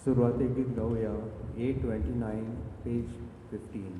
सुरवातेक गीत गावया 829 पेज 15.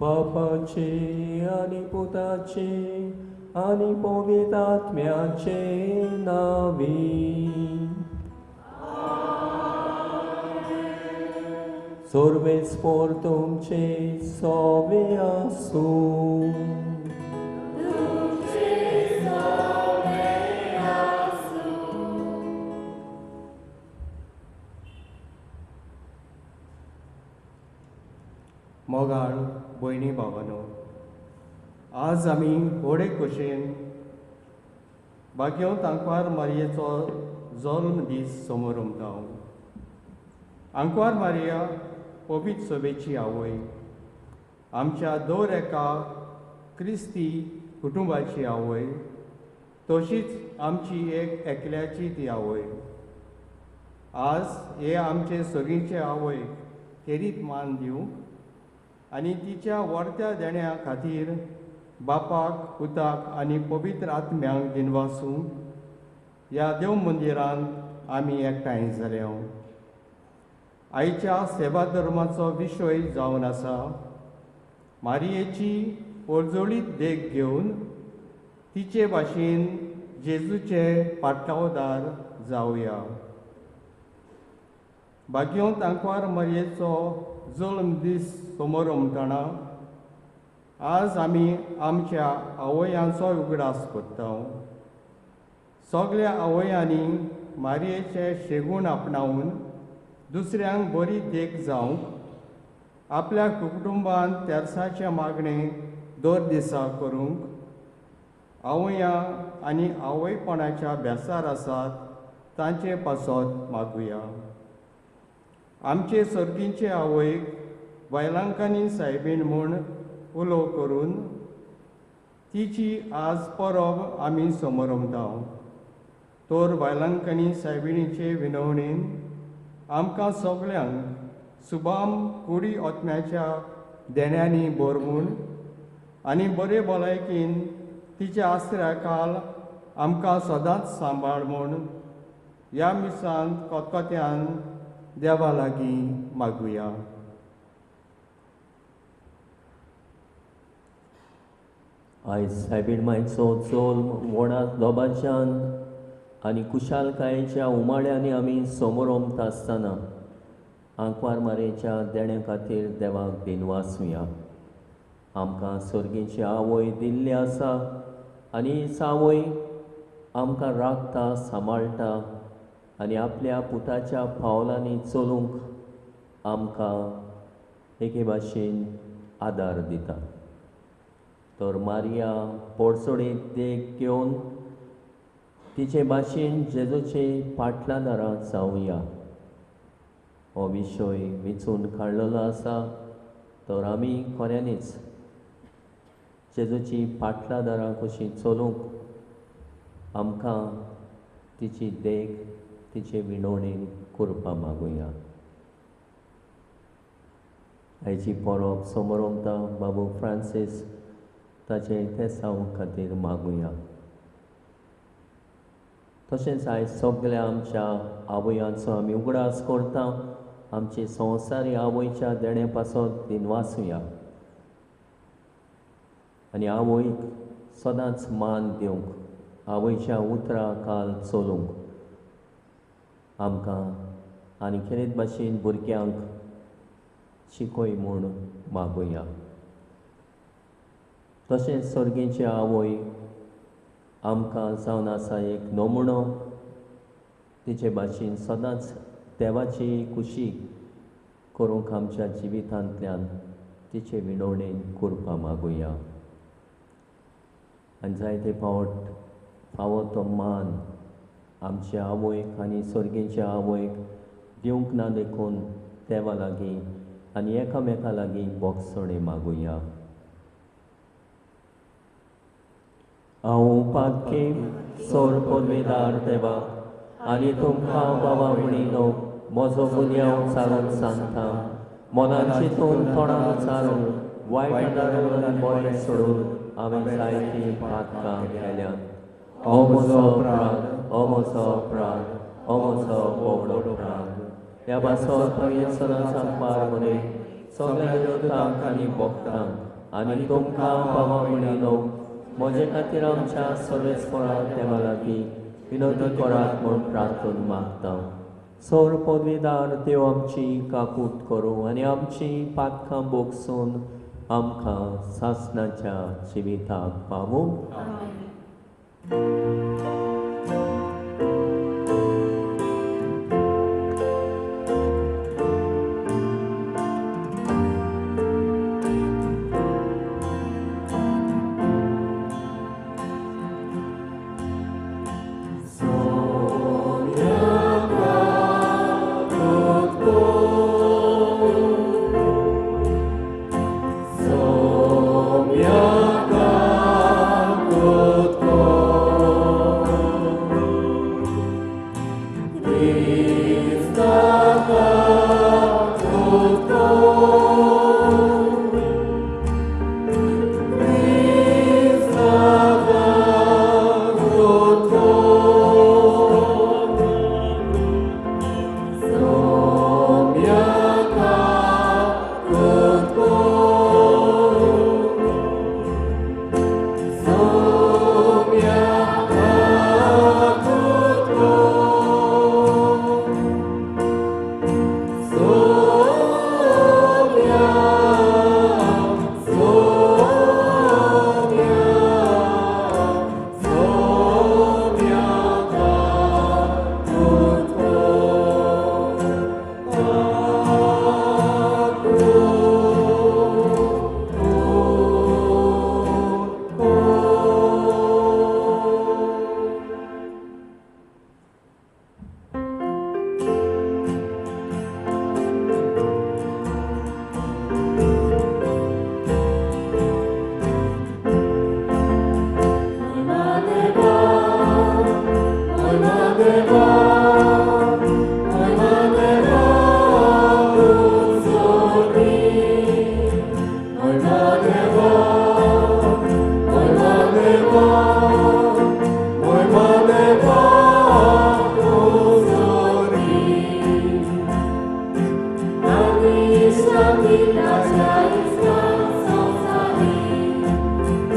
बापाचे आनी पुताचे आनी पवित्र आत्म्याचे नांवी. सर्वेस्पर तुमचे सोवे आसूं. मोगाळ भयणी भावानो, आज आमी व्हडे खोशयेन भाग्यवंत आंकवार मारयेचो जल्म दीस समोरमता. आंकवार मारिया पवित्र सभेची आवय, आमच्या दर एका क्रिस्ती कुटुंबाची आवय, तशीच आमची एक एकल्याची ती आवय. आज हे आमचे सगळींचे आवयक खेरीत मान दिवंक आनी तिच्या वर्त्या देण्या खातीर बापाक, पुताक आनी पवित्र आत्म्यांक दिनवासूंक ह्या देव मंदिरांत आमी एकठांय जाल्या. आयच्या सेवा धर्माचो विशय जावन आसा मारयेची परजळीत देख घेवन तिचे भाशेन जेजूचे पाटलावदार जावया. भाग्यवंत आंकवार मारयेचो जल्म दीस समोरमतना आज आमी आमच्या आवयांचो उगडास करता. सगल्या आवयांनी मारयेचे शेगूण आपणावन दुसऱ्यांक बरी देख जावंक आपल्या कुटुंबांत तेर्साचें मागणें दर दिसा करूंक आवयां आनी आवयपणाच्या बेसार आसात तांचे पासत मागुया. आमचे सर्गीचे आवयक बायलांकांनी सायबीण म्हूण उलो करून तिची आज परब आमी समोरमता. तर बायलांकांनी सायबिणीचे विनवणेन आमकां सगल्यांक सुबाम कुडी ओतम्याच्या देण्यांनी भर म्हूण आनी बरे भलायकेन तिच्या आसऱ्या काल आमकां सदांच सांबाळ म्हूण ह्या मिसांत कोतकोत्यान देवा लागीं मागुया. आयज सायबीण मायचो जल्म व्हडा दोबाच्यान आनी कुशालकायेच्या उमाळ्यांनी आमी समोरमता आसतना आंकवार मारेच्या देण्या खातीर देवाक दिनवासुया. आमकां सर्गीची आवय दिल्ली आसा आनी हीच आवय आमकां राखता, सांबाळटा आनी आपल्या पुताच्या पावलांनी चलूंक आमकां एके भाशेन आदार दिता. तर मारिया पोडसोडीत देख घेवन तिचे भाशेन जेजूचे पाटलादारां जावया. हो विशय वेंचून काडलेलो आसा तर आमी खऱ्यांनीच जेजूची पाटलादारां कशी चलूंक आमकां तिची देख, तिचे विनवणेन करपा मागुया. आयची परब समोरमता बाबू फ्रांसीस ताचे तेसांव खातीर मागुया. तशेंच आयज सगल्या आमच्या आवयांचो आमी उगडास करता. आमची संवसारी आवयच्या देणे पासत दिनवासुया आनी आवयक सदांच मान दिवंक, आवयच्या उतरां काल चलूंक आमकां आनी खेरीत भाशेन भुरग्यांक शिकय म्हूण मागुया. तशेंच सर्गीची आवय आमकां जावन आसा एक नमुनो. तिचे भाशेन सदांच देवाची खुशी करूंक आमच्या जिवितांतल्यान तिचे विनवणेन करपा मागुया. आनी जायते फावट फावो तो मान आमच्या आवयक आनी सर्गीच्या आवयक दिवंक ना देखून देवा लागीं आनी एकामेका लागीं बोगसणे मागुया. हांव पातकी सोर पदवेदार देवा आनी तुमकां बाबा म्हणिनो म्हजो गुन्यांव चालून सांगता. मनान चिंतून तोंडान चालून वायट आदारून आनी बरें सोडून हांवें जायतीं पातकां केल्यात. हो म्हजो अपराध, हो म्हजो अपराध, हो म्हजो व्हडलो अपराध. ह्या पासत हांवें सदांच आंकवार मरे सगळ्या देवतांक आनी भक्तांक आनी तुमकां बाबा म्हणिनो म्हजे खातीर आमच्या सर्वेस्परा देवा लागीं विनवती करात म्हूण प्रार्थना मागता. सौर पदवेदार देव आमची काकूट करूं आनी आमची पातकां बोगसून आमकां सासणाच्या जिविताक पावूं.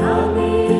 Amen.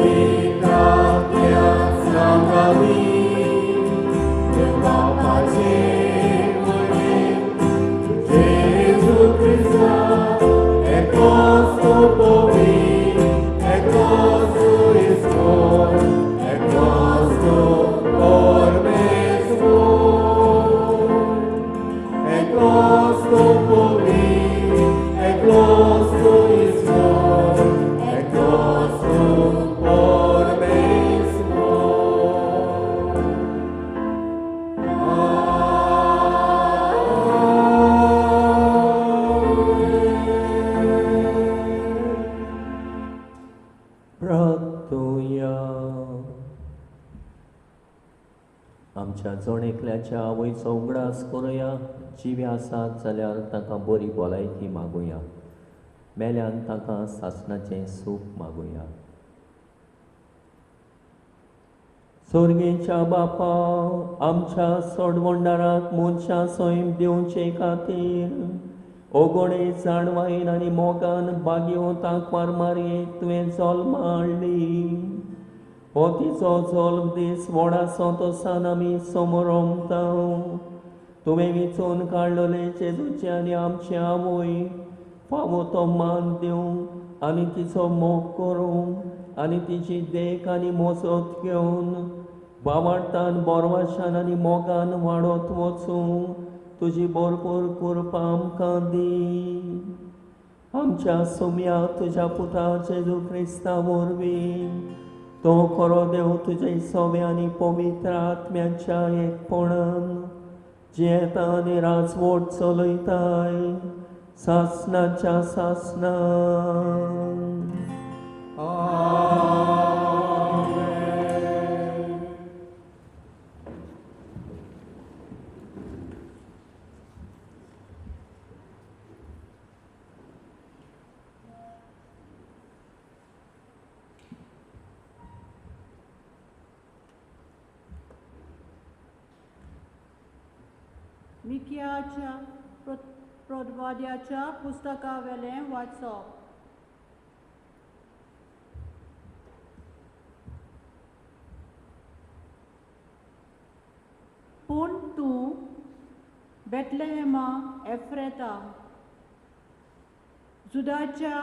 पवित्र आत्म्यान सांगाली देव बापाचे वरवीं जेजू क्रिस्ता एकलोच तो पवित्र, एकलोच तो ईश्वर, एकलोच तो परमेश्वर. एकलोच तो पवित्र, एकलोच तो ईश्वर, एकलोच तो परमेश्वर. आमेन. प्रार्थुया. आमच्या जण एकल्याच्या आवयचो उगडास करुया. जिवे आसात जाल्यार तांकां बरी भलायकी मागुया, मेल्यान तांकां सासणाचें सूख मागुया. सोर्गेच्या बापा, आमच्या सोडवणदाराक मनशां सैम दिवचे खातीर ओगोणे जाणवायेन आनी मोगान बागयो तांकवार मारयेक तुवें जल्मा हाडली. हो तिचो जल्म दीस व्हडा संतोसान आमी समरमता. तुवें विचून काडलेले जेजूचे आनी आमचे आवय फावो तो मान दिवंक आनी तिचो मोग करूंक आनी तिची देख आनी मोजत घेवन बावाडतान बोरवाशान आनी मोगान वाडत वचूंक तुजी भरपूर कृपा आमकां दी. आमच्या सुम्या तुज्या पुता जेजू क्रिस्ता वरवीं, तो खरो देव तुजे सोवे आनी पवित्र आत्म्याच्या एकपणान जियेता आनी राजवट चलयताय सासनाच्या सासनान. आमेन. मिकियाच्या प्रवाद्याच्या पुस्तकावेलें वाचप. पूण तूं बेतलेहेमा एफ्रेता, जुदाच्या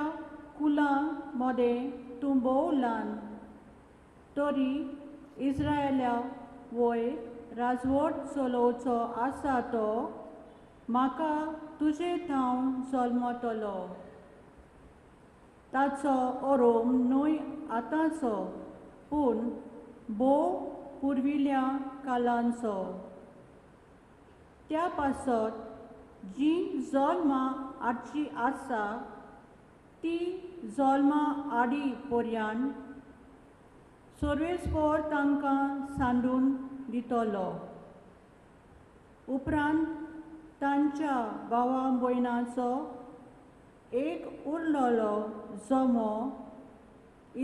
कुलां मदें तूं भोव ल्हान, तरी इस्रायला वयर राजवट चलोवचो आसा तो म्हाका तुजे थावन जल्मतलो. ताचो ओरोम न्हय आतांचो, पूण भोव पुर्विल्ल्या कालांचो. त्या पासत जीं जल्मां हाडची आसा ती जल्मां हाडी पर्यान सर्वेस्पोर तांकां सांडून दितलो. उपरांत तांच्या भावा भयणाचो एक उरलेलो जमो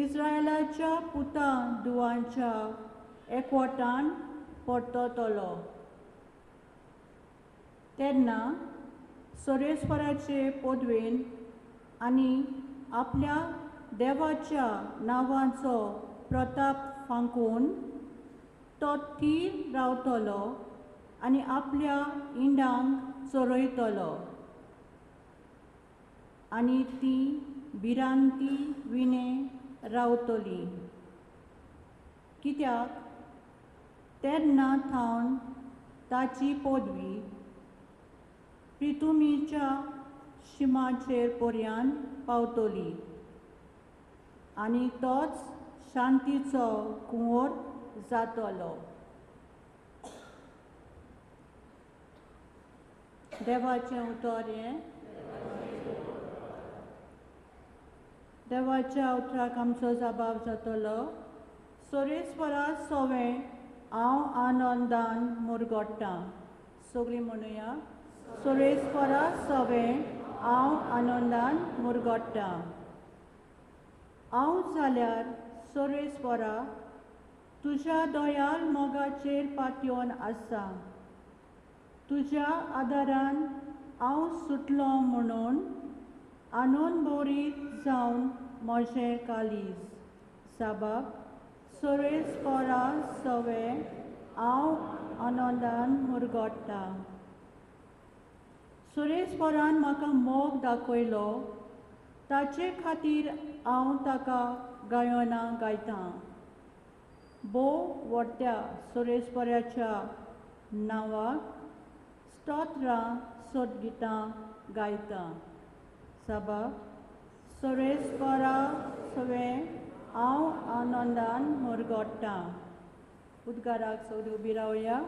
इस्रायलाच्या पुता धुवांच्या एकवटान परततलो. तेन्ना सर्वेस्पराचे पदवेन आनी आपल्या देवाच्या नांवाचो प्रताप फांकून तो थीर रावतलो आनी आपल्या इंडांक चरयतलो आनी ती भिरांती विणें रावतली. कित्याक तेन्ना थावन ताची पदवी प्रितुमीच्या शिमाचेर पर्यान पावतली आनी तोच शांतीचो कुंवर जातलो. देवाचें उतर हें. देवाच्या उतराक आमचो जबाब जातलो. सोरेस्वरा सोवें हांव आनंदान मुरगोट्टां. सगळीं म्हणुया, सोरेस्वरा सोवें हांव आनंदान मुरगोट्टां. हांव जाल्यार सोरेस्वरा तुज्या दयाल मोगाचेर पातयेवन आसा. तुज्या आदारान हांव सुटलो म्हणून आनंद भरीत जावन म्हजें कालीज. साबाब सोरेस्परा सवे हांव आनंदान मुरगोट्टा. सुरेशपरान म्हाका मोग दाखयलो, ताचे खातीर हांव ताका गायनां गायतां. भोव व्हडत्या सुरेशपराच्या नांवाक स्तोत्रां सोदगितां गायतां. साबाब सुरेशपरा सवें हांव आनंदान मुरगोट्टां. उद्गाराक सगळीं उबी रावया.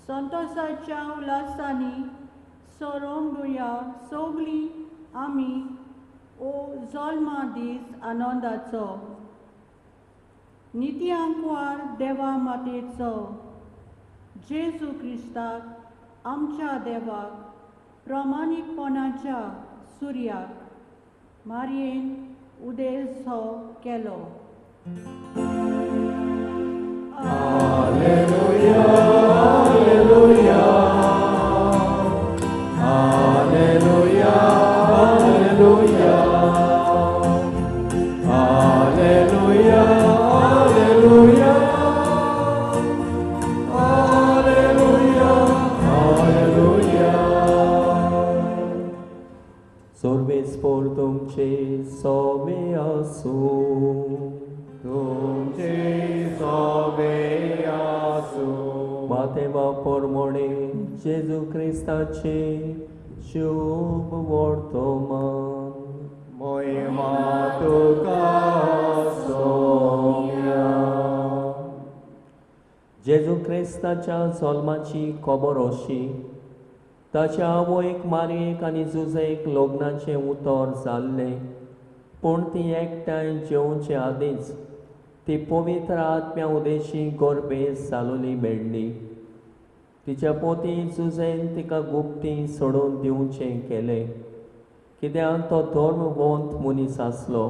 संतोषाच्या उल्हासांनी सोरोंबुया सगळीं आमी ओ जल्मा दीस आनंदाचो. निती आंकवार देवा मातेचो, जेजू क्रिस्ताक आमच्या देवाक प्रमाणीकपणाच्या सुर्याक मारयेन उदेस हो केलो. Alleluia, alleluia, alleluia, alleluia, alleluia, alleluia, alleluia, alleluia. सोर्वेस्पोर तुमचे सोबे आसूं. तुमचे सोबे आसूं. मातेवा पोरमोणे जेजू क्रिस्ताचे शुभ वर्तमान. मोहिमा तुका सोम्या. जेजू क्रिस्ताच्या जल्माची खबर अशी, ताच्या आवयक मारयेक आनी जुजेक लग्नाचें उतर जाल्लें, पूण ती एकठांय जेवचे आदींच ती पवित्र आत्म्या उदेशी गर्भेस जालोली मेळ्ळी. तिच्या पोती जुजेन तिका गुप्ती सोडून दिवचें केलें, कित्याक तो धर्मवंत मनीस आसलो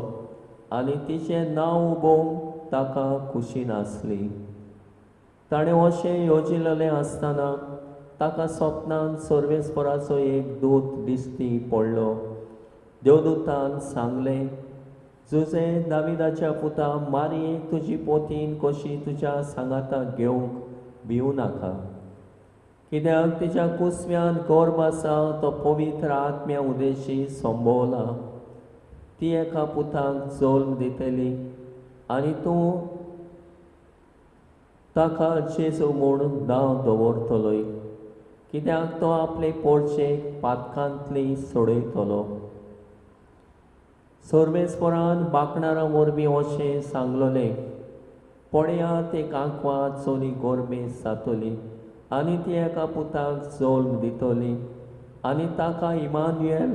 आनी तिचें नांव उबोवंक ताका खुशी नासली. ताणें अशें येवजिलेलें आसतना ताका सपनान सर्वेस्पराचो एक दूत दिश्टी पडलो. देवदूतान सांगलें, जुजे दाविदाच्या पुता मारयेक तुजी पोतीन कशी तुज्या सांगाताक घेवंक भिवू नाका, कित्याक तिच्या कुसव्यान गर्भ आसा तो पवित्र आत्म्या उदेशी संभवला. ती एका पुताक जल्म दितली आनी तूं ताका जेजू म्हूण नांव दवरतलोय, कित्याक तो आपले पोरचेक पातकांतली सोडयतलो. सर्वेस्परान बाकणारां वरवीं अशें सांगलोलें, पळयात एक आंकवार चली गर्भेस जातली आनी ती एका पुताक जल्म दितली आनी ताका इमानुएल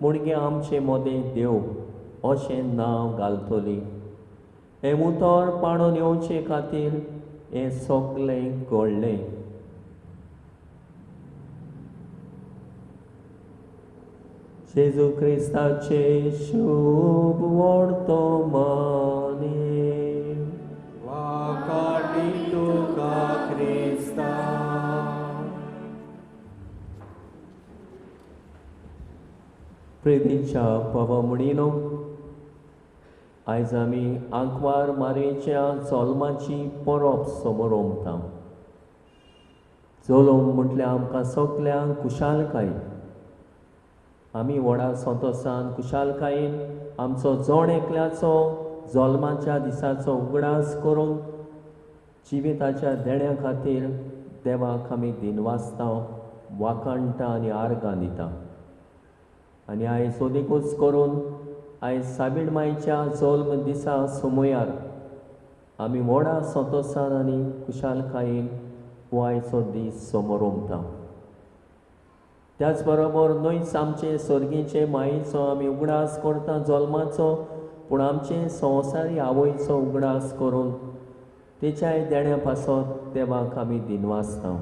मुणगे आमचे मदें देव अशें नांव घालतली. हें उतर पाडून येवचे खातीर हें सगळें घडलें. जेजू क्रिस्ताचे शुभ वर्तमान. वाकाडी तुका क्रिस्ता. प्रेतीच्या बाबा म्हणिनो, आयज आमी आंकवार मारयेच्या जल्माची परब समरोमता. जल्म म्हटल्यार आमकां सगल्यांक खुशालकाय. आमी व्हडा संतोसान खुशालकायेन आमचो जण एकल्याचो जल्माच्या दिसाचो उगडास करून जिविताच्या देण्या खातीर देवाक आमी दिनवासता, वाखाणटा आनी आर्गां दिता. आनी आयज ओदिकूच करून आयज साबीण मायच्या जल्म दिसा समयार आमी व्हडा संतोसान आनी खुशालकायेन हो आयचो दीस समरोमता. त्याच बरोबर न्हयच आमचे सर्गीचे मायेचो आमी उगडास करता जल्माचो, पूण आमचे संवसारी आवयचो उगडास करून तिच्याय देण्या पासत देवाक आमी दिनवासता.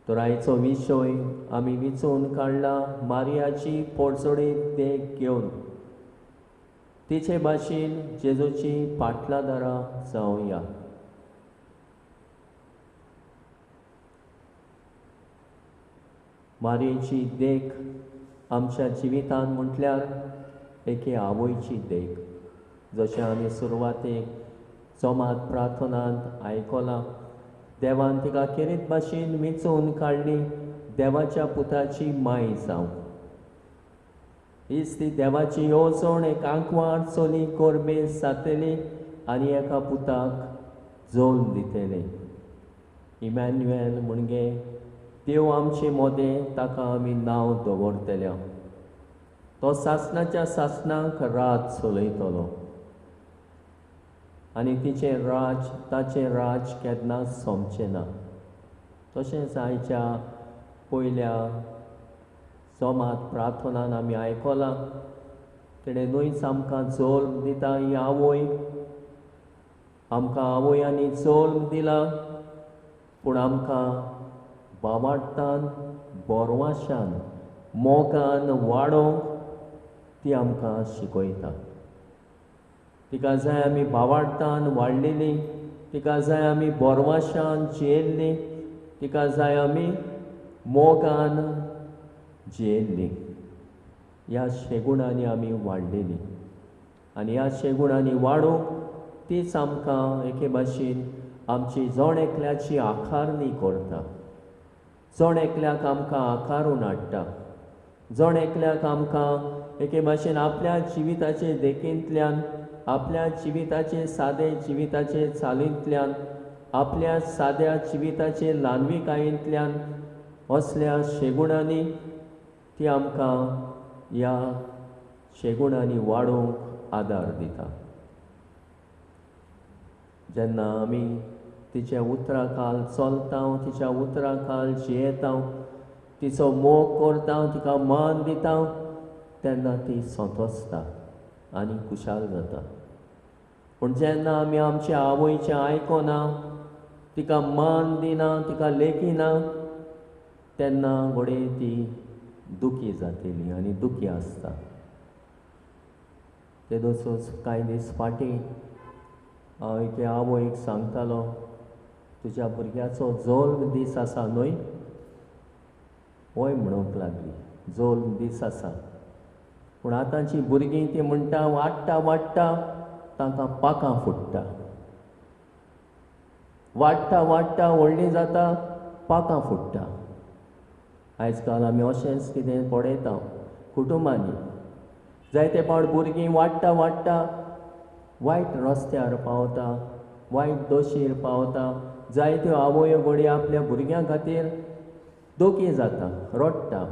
तर आयचो विशय आमी विचून काडला मारियाची पोडसोडीत देख घेवन तिचे भाशेन जेजूची पाटलादारां जावया. मारयेची देख आमच्या जिवितांत म्हटल्यार एके आवयची देख. जशें आमी सुरवातेक जोमात प्रार्थनांत आयकलां, देवान तिका खेरीत भाशेन विंचोवन काडली देवाच्या पुताची माय जावंक. हीच ती देवाची येवजण, एक आंकवार चली गोरबेज जातली आनी एका पुताक जल्म दितली. इमॅन्युएल म्हणजे देव आमचे मोदें, ताका आमी नांव दवरतले. तो सासणाच्या सासणाक रात चलयतलो आनी तिचें राज, ताचें राज केन्नाच सोंपचें ना. तशेंच आयच्या पयल्या जोमात प्रार्थनान आमी आयकलां, तेणें न्हयच आमकां जल्म दिता ही आवय, आमकां आवयांनी जल्म दिला, पूण आमकां बावाडटान बोरवाशान मोगान वाडोवंक ती आमकां शिकयता. तिका जाय आमी बावाडटान वाडलेली, तिका जाय आमी बोरवाशान जियेल्ली, तिका जाय आमी मोगान जियेल्ली. ह्या शेगुणांनी आमी वाडलेली आनी ह्या शेगुणांनी वाडूंक तीच आमकां एके भाशेन आमची जण एकल्याची आकारणी करता, जण एकल्याक आमकां आकारून हाडटा, जण एकल्याक आमकां एके भाशेन आपल्या जिविताचे देखींतल्यान, आपल्या जिविताचे सादे जिविताचे चालींतल्यान, आपल्या साद्या जिविताचे ल्हानविकायेंतल्यान असल्या शेगुणांनी ती आमकां ह्या शेगुणांनी वाडोवंक आदार दिता. जेन्ना आमी तिच्या उतरा खाल चलता, तिच्या उतरा खाल जियेता, तिचो मोग करता, तिका मान दिता, तेन्ना ती संतोसता आनी खुशाल जाता. पूण जेन्ना आमी आमच्या आवयचें आयकना, तिका मान दिना, तिका लेखिना, तेन्ना घडये ती दुखी जातली आनी दुखी आसता. ते दसोच कांय दीस फाटीं हांव एके आवयक सांगतालो, तुज्या भुरग्याचो जल्म दीस आसा न्हय? हय म्हणूंक लागली, जल्म दीस आसा. पूण आतांची भुरगीं ती म्हणटा वाडटा वाडटा तांकां पाखां फुट्टा, वाडटा वाडटा व्हडलीं जाता पाखां फुट्टा. आयज काल आमी अशेंच कितें पळयता कुटुंबांनी, जायते फावट भुरगीं वाडटा वाडटा वायट रस्त्यार पावता, वायट दोशीर पावता. जायत्यो आवयो घडये आपल्या भुरग्यां खातीर दोखी जाता, रडटा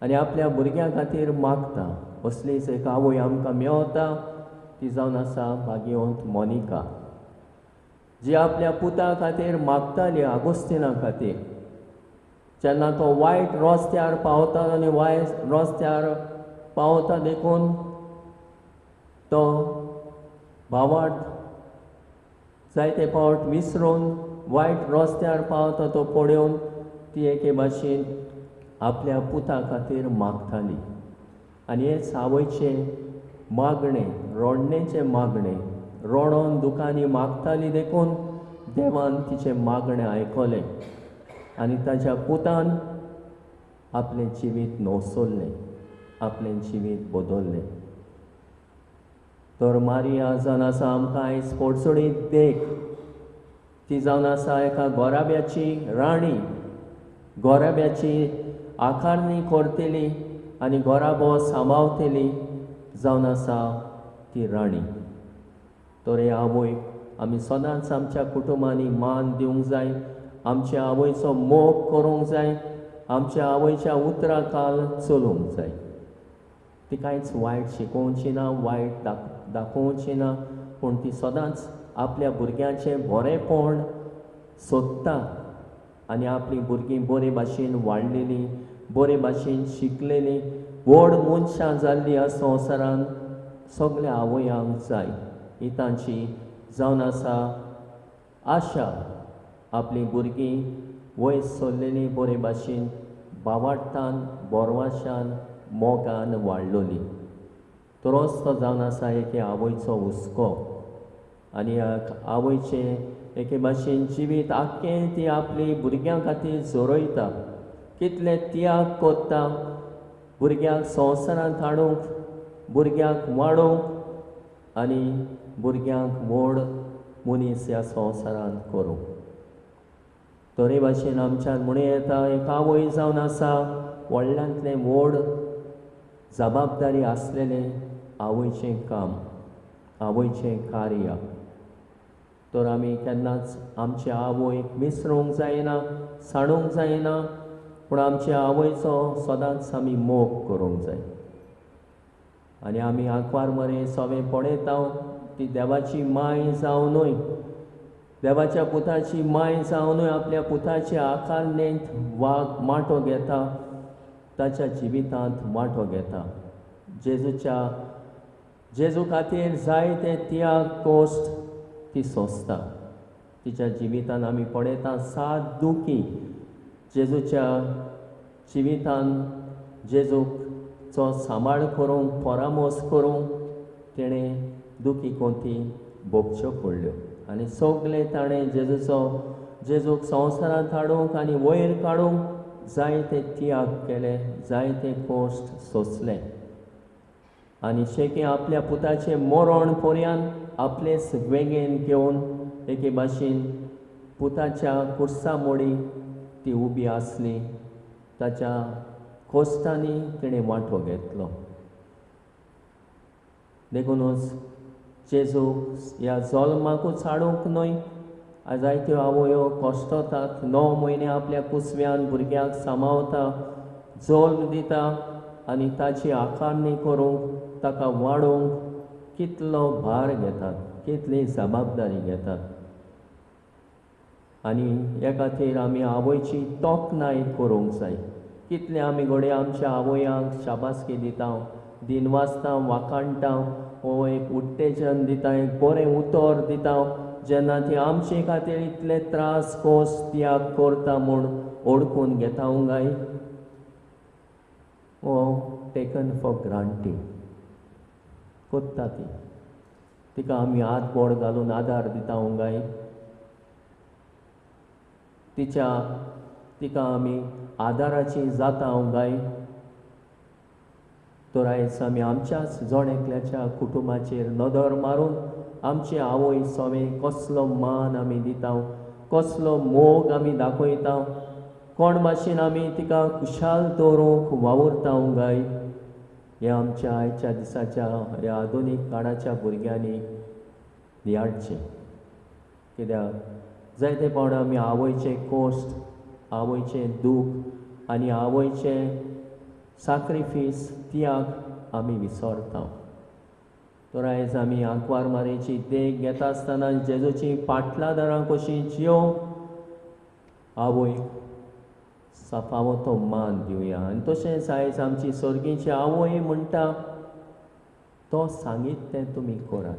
आनी आपल्या भुरग्यां खातीर मागता. असलीच एक आवय आमकां मेवता, ती जावन आसा भाग्यवंत मोनिका, जी आपल्या पुता खातीर मागताली, आगोस्तिना खातीर. जेन्ना तो वायट रस्त्यार पावता आनी वायट रस्त्यार पावता देखून तो भावार्थ जायते फावट विसरून वायट रस्त्यार पावता तो पळोवन ती एके भाशेन आपल्या पुता खातीर मागताली. आनी हेच आवयचें मागणें, रडणेचें मागणें, रडोन दुकांनी मागताली देखून देवान तिचें मागणें आयकलें आनी ताच्या पुतान आपलें जिवीत नवसरलें, आपलें जिवीत बदल्लें. तर मारिया जावन आसा आमकां आयज पोडसोडीत देख. ती जावन आसा एका गोराब्याची राणी, गोराब्याची आकारणी करतली आनी गोराबो सांबाळतली जावन आसा ती राणी. तर हे आवयक आमी सदांच आमच्या कुटुंबांनी मान दिवंक जाय, आमच्या आवयचो मोग करूंक जाय, आमच्या आवयच्या उतरा खाल चलूंक जाय. ती कांयच वायट शिकोवची ना, वायट दाखोवची ना, पूण ती सदांच आपल्या भुरग्यांचें बरेंपण सोदता आनी आपलीं भुरगीं बरे भाशेन वाडलेलीं, बरे भाशेन शिकलेलीं, व्हड मनशां जाल्लीं ह्या संवसारान सगल्या आवयांक जाय. ही तांची जावन आसा आशा, आपलीं भुरगीं वयर सरलेलीं बरे भाशेन बावाडटान बोरवाशान मोगान वाडलोली. तरोच तो जावन आसा एके आवयचो हुस्को आनी आवयचें एके भाशेन जिवीत आख्खें ती आपली भुरग्यां खातीर झरयता. कितले त्याग करता भुरग्यांक संवसारांत हाडूंक, भुरग्यांक वाडोवंक आनी भुरग्यांक व्हड मनीस ह्या संवसारांत करूंक. तरे भाशेन आमच्यान म्हणूं येता एक आवय जावन आसा व्हडल्यांतलें व्हड जबाबदारी आसलेलें आवयचें काम, आवयचें कार्य. तर आमी केन्नाच आमचे आवयक विसरूंक जायना, सांडूंक जायना, पूण आमचे आवयचो सदांच आमी मोग करूंक जाय. आनी आमी आंकवार मरे सगळें पळयता ती देवाची माय जावनूय, देवाच्या पुताची माय जावनूय आपल्या पुताच्या आकारणेंत वाग माटो घेता, ताच्या जिवितांत वांटो घेता. जेजू खातीर जायते त्याग कोश्ट ती सोंसता. तिच्या जिवितान आमी पळयता 7 दुखी जेजूच्या जिवितान जेजूचो सांबाळ करूंक, परामोस करूंक तेणें दुखी कोंती भोगच्यो पडल्यो. आनी सगलें ताणें जेजूक संवसारांत हाडूंक आनी वयर काडूंक जायते त्याग केले, जायते कोश्ट सोंसले. आनी शेकी आपल्या पुताचें मरण पर्यंत आपलेच वेंगेन घेवन एके भाशेन पुताच्या कुर्सा मोडी ती उबी आसली. ताच्या कोश्टांनी तिणें वांटो घेतलो. देखूनच जेजूक ह्या जल्माकूच हाडूंक न्हय, आयज जायत्यो आवयो कश्टतात, 9 म्हयने आपल्या कुसव्यान भुरग्याक सांबाळता, जल्म दिता आनी ताची आकारणी करूंक, ताका वाडोवंक कितलो भार घेतात, कितली जबाबदारी घेतात. आनी ह्या खातीर आमी आवयची तोखणाय करूंक जाय. कितले आमी घडये आमच्या आवयांक शाबासकी दिता, दिनवासता, वाखाणटा, हो एक उत्तेजन दिता, एक बरें उतर दिता, जेन्ना ती आमचे खातीर इतले त्रास कोस त्याग करता म्हूण ओळखून घेता गाय, हो टेकन फॉर ग्रांटीड कोत्ता ती. तिका आमी हात बोड घालून आदार दिता गाय, तिका आमी आदाराची जाता गाय. तर आयज आमी आमच्याच जण एकल्याच्या कुटुंबाचेर नदर मारून आमची आवय सोवे कसलो मान आमी दिता, कसलो मोग आमी दाखयता, कोण भाशेन आमी तिका खुशाल दवरूंक वावुरता गाय, हें आमच्या आयच्या दिसाच्या ह्या आधुनीक काळाच्या भुरग्यांनी नियाळचें. कित्याक जायते फावट आमी आवयचें कोश्ट, आवयचें दूख आनी आवयचें साक्रिफीस, त्याग आमी विसरता. तर आयज आमी आंकवार मारेची देख घेता आसतना जेजूची पाटलादारां कशीं जियोवंक आवयक फावो तो मान दिवया. आनी तशेंच आयज आमची सर्गीची आवय म्हणटा, तो सांगीत तें तुमी करात,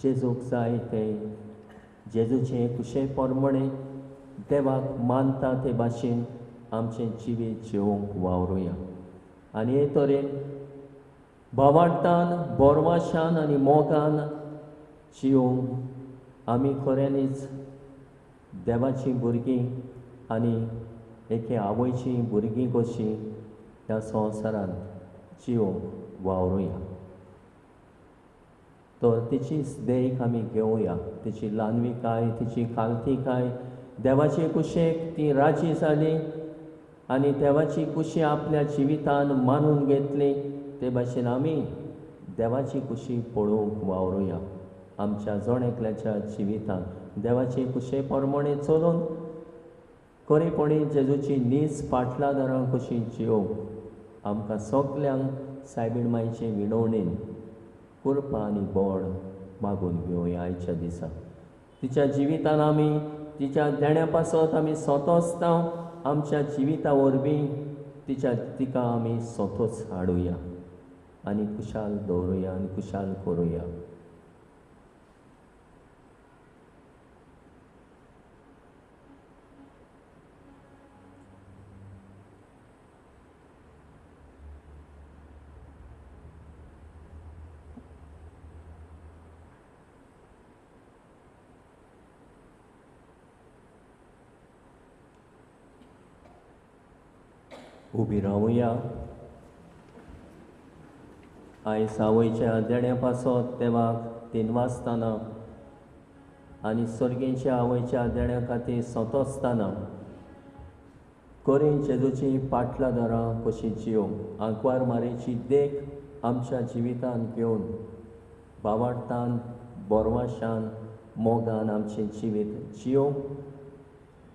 जेजूक जाय तें, जेजूचें कुशे प्रमाणें देवाक मानता ते भाशेन आमचें जिवीत जिवोवंक वावरुया. आनी हे तरेन भावार्थान, बोरवाशान आनी मोगान जिवोवंक आमी खऱ्यांनीच देवाचीं भुरगीं आनी एके आवयचीं भुरगीं कशीं ह्या संवसारांत जिवोवंक वावरुया. तर तिचीच देख आमी घेवया, तिची ल्हानविकाय, तिची खालतीकाय, देवाचे कुशेक ती राजी जाली आनी देवाची कुशी आपल्या जिवितान मानून घेतली, ते भाशेन आमी देवाची कुशी पळोवंक वावरुया. आमच्या जण एकल्याच्या जिवितान देवाचे कुशे प्रमाणे चलून खरेपणी जेजूची नीज पाटलादारां कशी जिवोवंक आमकां सगल्यांक सायबीण मायचे विनवणेन कृपा आनी बोड मागून घेवया. आयच्या दिसा तिच्या जिवितान आमी तिच्या देण्या पासत आमी सोंतोसता, आमच्या जिविता वरवीं तिका आमी सोतोच हाडुया आनी खुशाल दवरुया आनी खुशाल करुया. उबी रावया. आयज आवयच्या देण्या पासत देवाक दिनवासतना आनी सर्गेच्या आवयच्या देण्या खातीर सोंतोसतना करीन जेजूची पाटला दारां कशी जियोवंक आंकवार मारेची देख आमच्या जिवितान घेवन बावाडतान बोरवाशान मोगान आमचें जिवीत जियोवंक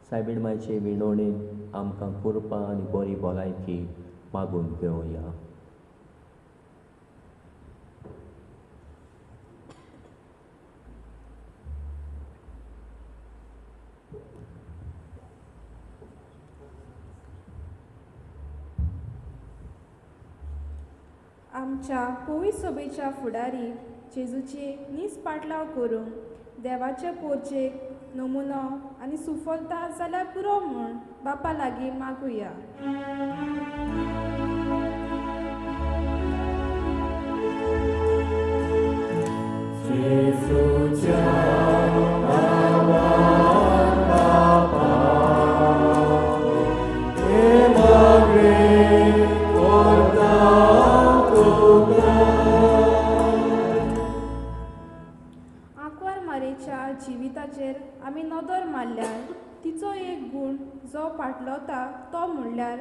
सायबीण मायचे विणवणेन आमकां कृपा आनी बरी भलायकी मागून घेवया. आमच्या पोवी सभेच्या फुडारी जेजूची नीज पाटलाव करूंक देवाचे पोरचेक नमुनो आनी सुफलता जाल्यार पुरो म्हूण बापा लागीं मागुया. आंकवार मारेच्या जिविताचेर आमी नदर मारल्यार तिचो एक गूण जो पाटलवता तो म्हणल्यार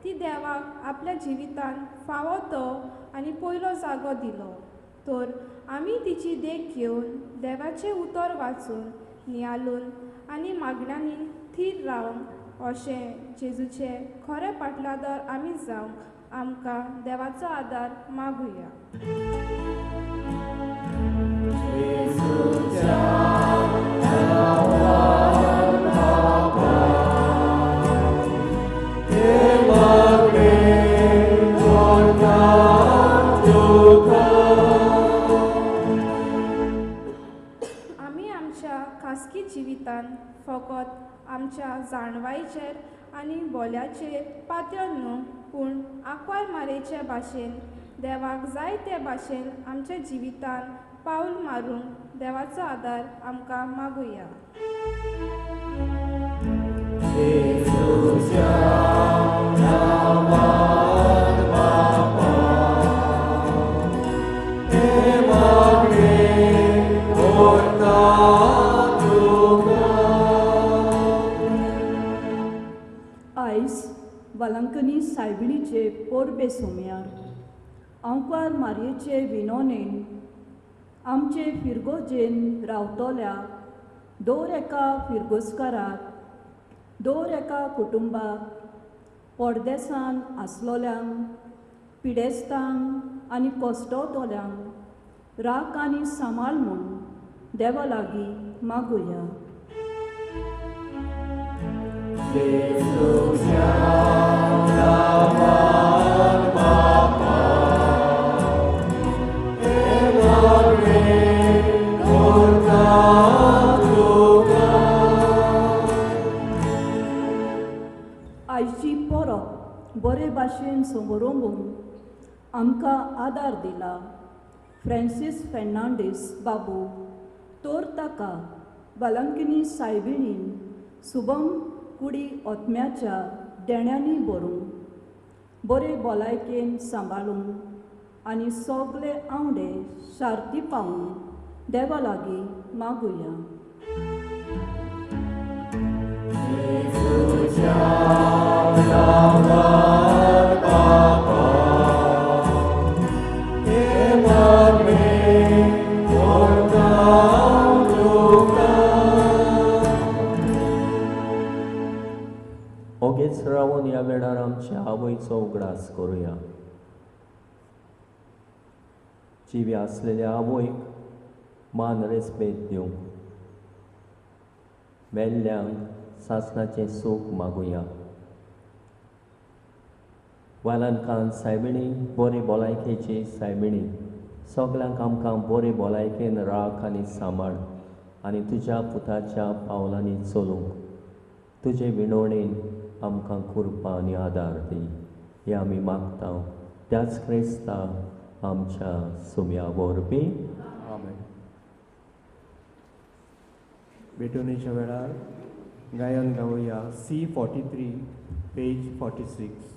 ती देवाक आपल्या जिवितान फावो तो आनी पयलो जागो दिलो. तर आमी तिची देख घेवन देवाचें उतर वाचून नियालून आनी मागण्यांनी थीर रावंक अशें जेजूचे खरें पाटलादार आमी जावंक आमकां देवाचो आदार मागुया. आमी आमच्या खासगी जिवितान फकत आमच्या जाणवायचेर आनी बोल्याचेर पातळ न्हू पूण आंकवार मारेचे भाशेन देवाक जाय ते भाशेन आमच्या जिवितान पावल मारूंक देवाचो आदार आमकां मागुया. आयज वालांकनी सायबिणीचे पोरबे सोमयार आंकवार मारयेचे विनोनेन आमचे फिरगोजेन रावतल्या दर एका फिरगोजकाराक दर एका कुटुंबाक परदेसान आसलोल्यांक पिडेस्तांक आनी कश्टोतल्यांक राख आनी सांबाळ म्हूण देवा लागीं मागुया. आयची परब बरे भाशेन समरोंबूंक आमकां आदार दिला फ्रांसीस फेर्नांडीस बाबू तर ताका वालांकिनी सायबिणीन सुबम कुडी ओतम्याच्या देण्यांनी भरूंक बरे भलायकेन सांबाळूंक आनी सगळे आंवडे शार्ती पावूंक देवा लागीं मागुया. ओगेच रावन ह्या वेळार आमच्या आवयचो उगडास करुया. जिवी आसलेल्या आवयक मान रेस्पेद दिवंक मेल्ल्यांक सासणाचें सूख मागुया. वालांकान सायबिणी बरी भलायकेची सायबिणी सगल्यांक आमकां बरी भलायकेन राख आनी सांबाळ आनी तुज्या पुताच्या पावलांनी चलूंक तुजे विनवणेन आमकां कृपा आनी आदार दी हें आमी मागता त्याच क्रिस्ता आमच्या सुम्या वरवीं. आमेन. भेटवणेच्या वेळार गायन गावया C 43 page 46.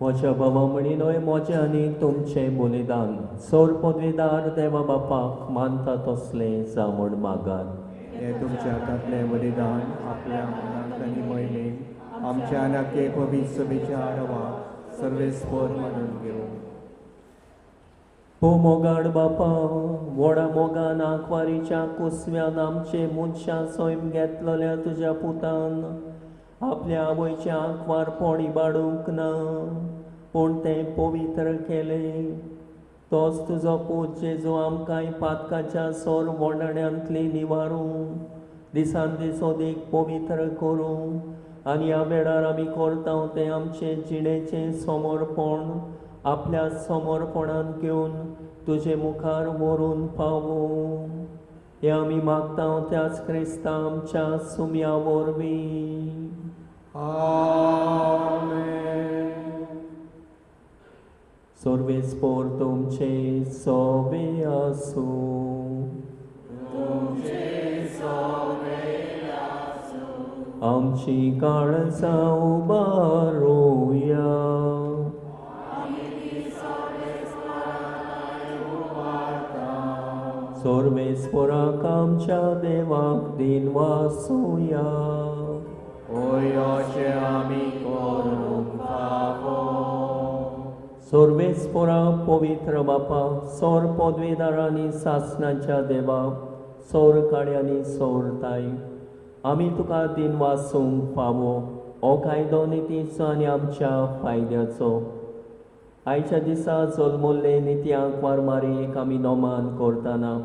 म्हज्या बाबा म्हणी न्हय म्हजें आनी तुमचें बलिदान सोर पदवीदार देवा बापाक मानता तसलें जावं म्हूण मागात. हें तुमच्या हातांतलें बलिदान आपल्या मनाक आनी मोहिमेक आमच्या आनी पवित्र सभेच्या आडवाक सर्वेस्पर मानून घेवं. हो मोगाड बापा, व्हडा मोगान आंकवारीच्या कुसव्यान आमचे मनशां सैम घेतलेल्या तुज्या पुतान आपल्या आवयच्या आंकवारपण इबाडूंक ना पूण तें पवित्र केलें. तोच तुजो पूत जेजू आमकांय पातकाच्या सोर मोडण्यांतली निवारूं दिसान दीस अदीक पवित्र करूं आनी ह्या वेळार आमी करता तें आमचें जिणेचें समर्पण आपल्या समर्पणान घेवन तुजे मुखार व्हरून पावूं. हें आमी मागता त्याच क्रिस्ता आमच्या सुम्या वरवीं. आमेन. सर्वेस्पोर तुमचे सोबे आसूं. आमची काळजां उबारुया. सर्वेस्पोराक आमच्या देवाक दिन वासुया. ओयोचे आमी करूंक फावो. सर्वेस्पोरा पवित्र बापा, सौर पदवेदारांनी सासणाच्या देवा, सौर काड्यांनी सौरताय आमी तुका दिन वासूंक फावो हो कायदो नितीचो आनी आमच्या फायद्याचो. आयच्या दिसा जल्मल्ले निती आंकवार मारयेक आमी नोमान करतना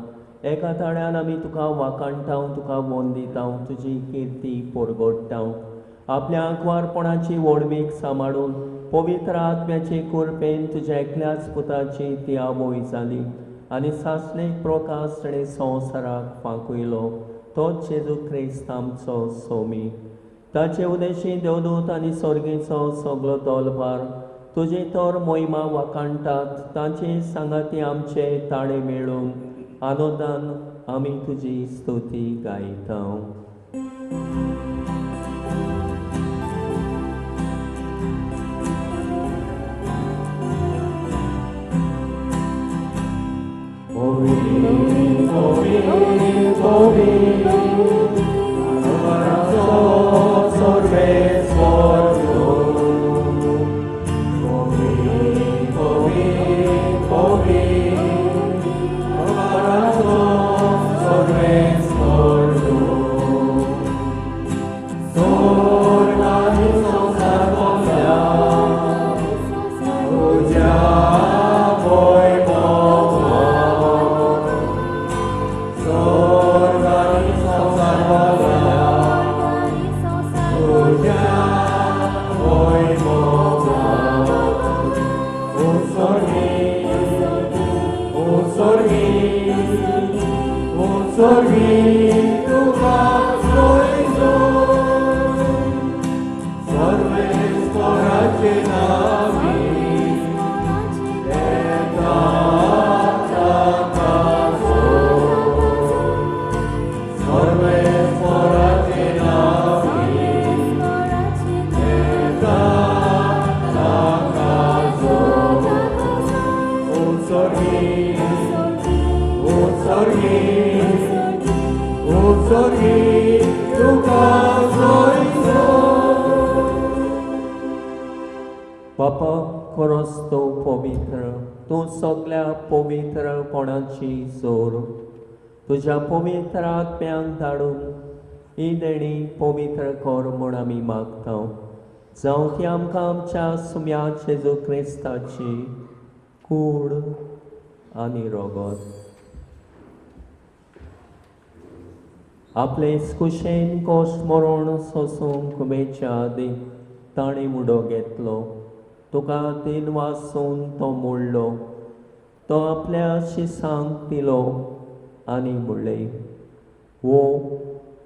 एका ताळ्यान आमी तुका वाखाणटाव, तुका वंदिताव, तुजी किर्ती परगडटाव. आपल्या आंकवारपणाची व्हडवीक सांबाळून पवित्र आत्म्याचे कृपेन तुज्या एकल्याच पुताची ती आवय जाली आनी सासणेक प्रकाश ताणें संवसाराक फांकयलो तोच जेजू क्रिस्त आमचो सोमी. ताचे उदेशी देवदूत आनी सर्गेचो सगलो दलभार तुजे तर मोहिमा वाखाणटात. तांचे सांगाती आमचे ताळे मेळून आनंदान आमी तुजी स्तुती गायता. बापा खरोच तूं पवित्र, तूं सगल्या पवित्रपणाची जोर. तुज्या पवित्र आत्म्यांक धाडून ही देणी पवित्र कर म्हूण आमी मागता. जावं ती आमकां आमच्या सुम्या जेजू क्रिस्ताची कूड आनी रगत. आपले कुशेन कोश मरण सोसूंक मेच्या आदीं ताणें मुडो घेतलो. तुका तीन वासून तो मोडलो. तो आपल्या शिसांक दिलो आनी म्हणलें, वो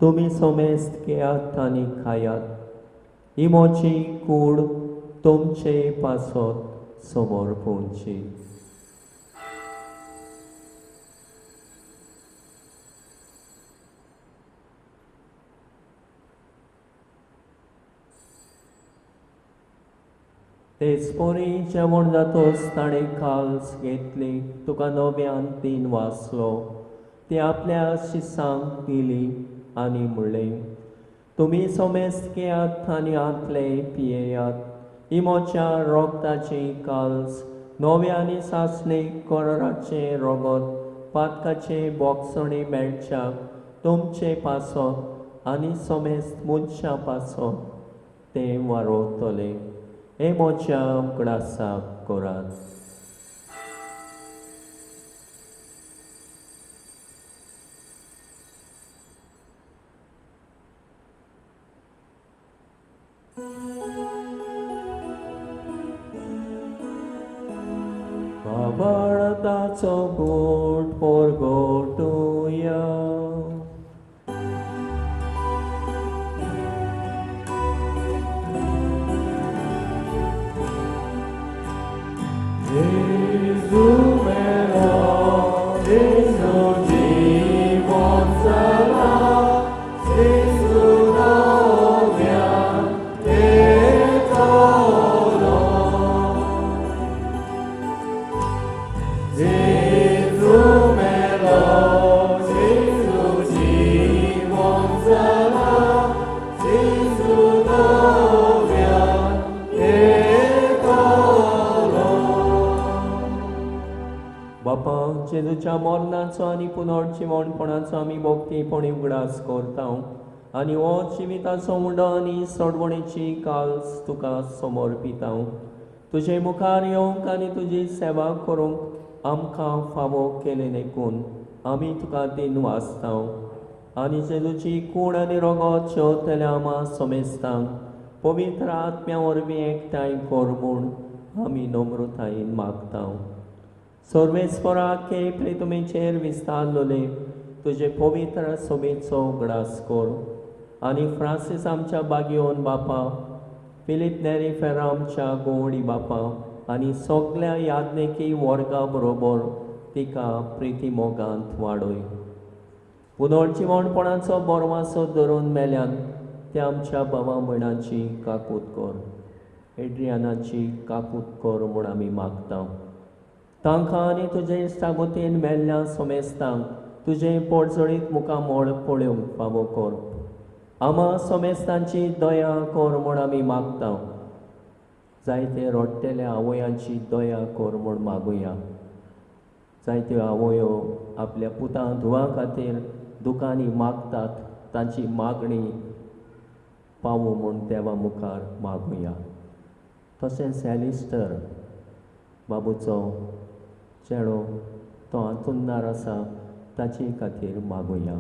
तुमी सोमेस्त घेयात आनी खायात. ही म्हजी कूड तुमचे पासत समोर पोवची. तेच परी जेवण जातोच ताणें काल्स घेतली. तुका नव्यान तीन वाचलो. ती आपल्या शिसांक दिली आनी म्हणलें, तुमी सोमेस्त घेयात आनी आतले पियेयात. ही म्हज्या रोगताची काल्स, नव्या आनी सासणे कराराचें रगत, पातकाचें बोगसणें मेळच्याक तुमचे पासत आनी सोमेस्त मनशां पासत तें वारोवतलें. हे म्हज्या उगडासाक करात. बाबाळताचो गोट पोरगोटुया. बापा, जेजूच्या मरणाचो आनी पुनर्जिवणपणाचो आमी भक्तीपणी उगडास करता आनी हो जिविताचो उंडो आनी सोडवणेची काल्स तुका समर्पिता. तुजे मुखार येवंक आनी तुजी सेवा करूंक आमकां फावो केलें देखून आमी तुका दिन वाचता आनी जेजूची कूड आनी रगत जेवतल्या आमा समेस्तांक पवित्र आत्म्या वरवीं एकठांय कर म्हूण आमी नम्रतायेन मागता. सर्वेस्पराक प्रितुमेचेर विस्तारलोले तुजे पवित्र सोबेचो उगडास कर आनी फ्रांसीस आमच्या बागियोन बापा, फिलीप नेरी फेरा आमच्या गोवडी बापा आनी सगल्या याज्ञेकी वर्गा बरोबर तिका प्रिती मोगांत वाडय. पुनर्जिवणपणाचो बोरवासो धरून मेल्यान त्या आमच्या भावा भयणांची काकूत कर, एड्रियानाची काकूत कर म्हूण आमी मागता. तांकां आनी तुजे इश्टागोतीन मेल्ल्या सोमेस्तांक तुजें पोटजळीत मुखामळ पळोवंक फावो कर. आमा सोमेस्तांची दया कर म्हूण आमी मागता. जायते रडटेल्या आवयांची दया कर म्हूण मागुया. जायत्यो आवयो आपल्या पुतां धुवां खातीर दुकांनी मागतात, तांची मागणी पावूं म्हूण देवा मुखार मागुया. तशेंच एलिस्टर बाबूचो चेडो तो आंतुन्नार आसा, ताचे खातीर मागुया.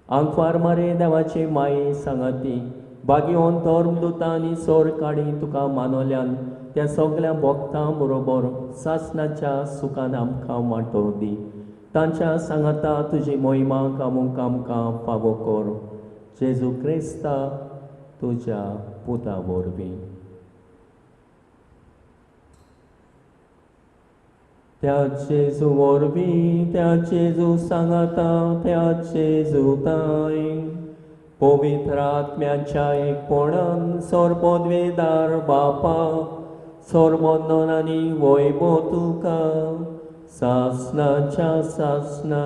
आंकवार मारे देवाचे माये सांगाती बागयोन धर्मदुतां आनी सोर काडी तुका मानवल्यान त्या सगल्या भक्तां बरोबर सासणाच्या सुखान आमकां वांटो दी. तांच्या सांगाता तुजी मोहिमा कामूंक आमकां फावो कर, जेजू क्रिस्ता तुज्या पुता वरवीं. त्या जेजू वरवीं, त्या जेजू सांगाता, त्या जेजू ताय पवित्र आत्म्याच्या एकपणान सर्वोद्वेदार बापा सर्वोन्नन आनी वैभव तुका सासणाच्या सासणा.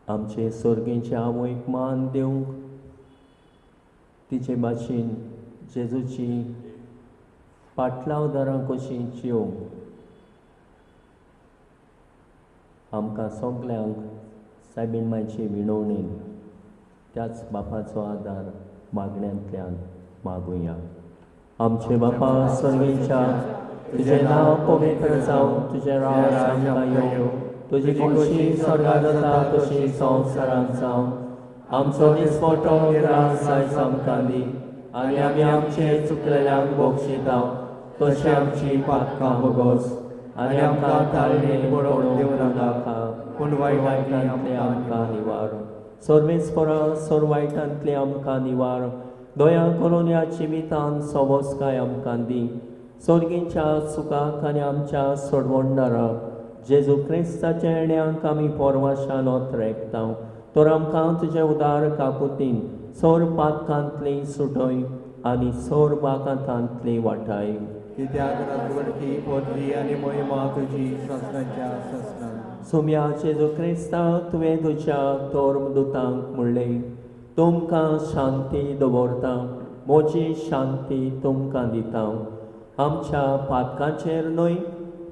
आमचे सर्गीचे आवयक मान दिवंक तिचे भाशेन जेजूची पाटलावदारां कशीं जिवंक आमकां सगल्यांक सायबीण मायचे विणवणेन त्याच बापाचो आदार मागण्यांतल्यान मागुया. आमचे बापा सर्गीच्या, तुजें नांव पवित्र जावं, तुजें राज आमकां येवं, तुजी खोशी स्वर्गांत जाता तशी संवसारांत जावं. आमचो दिसपटो ग्रास आयज आमकां दी आनी आमी आमचे चुकलेल्यांक बक्षिता तशें आमची पातकां बोगोस आनी आमकां ताळणेन पडोवंक दिवं नाका, पूण वायटांतले आमकां निवार. सर्वेस्परा सर्व वायटांतले आमकां निवार. दया करून ह्या जिवितान सवस्काय आमकां दी. सर्गीच्या सुखाक आनी आमच्या सोडवणदाराक जेजू क्रिस्ताच्या येण्याक आमी पोरवाशान ओतरेकता. तर आमकां तुजे उदार काकुतीन सोर पातकांतली सुटय आनी सोर बाकांतांतली वाटाय. कित्याक राजवडकी पदवी आनी महिमा तुजी सासणाच्या सासणाक. सोम्या जेजू क्रिस्ता, तुवें तुज्या धर्मदुतांक म्हणलें, तुमकां शांती दवरता, म्हजी शांती तुमकां दिता. आमच्या पातकांचेर न्हय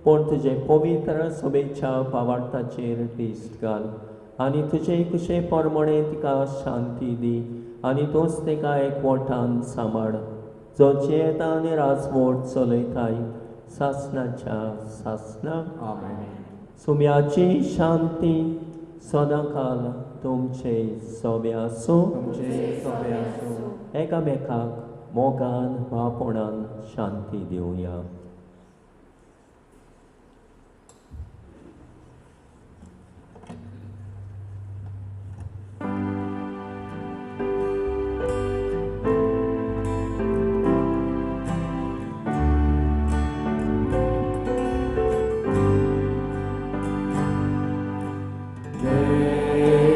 पूण तुजे पवित्र सभेच्या भावार्थाचेर दिश्ट घाल आनी तुजे कुशे प्रमाणे तिका शांती दी आनी तूंच तिका एकवटान सांबाळ, जो जियेता आनी राजवट चलयताय सासणाच्या सासणा. आमेन. सुम्याची शांती सदांकाल तुमचे सोबे आसूं. तुमचे सोबे आसूं. एकामेकाक मोगान भावपणान शांती दिवया.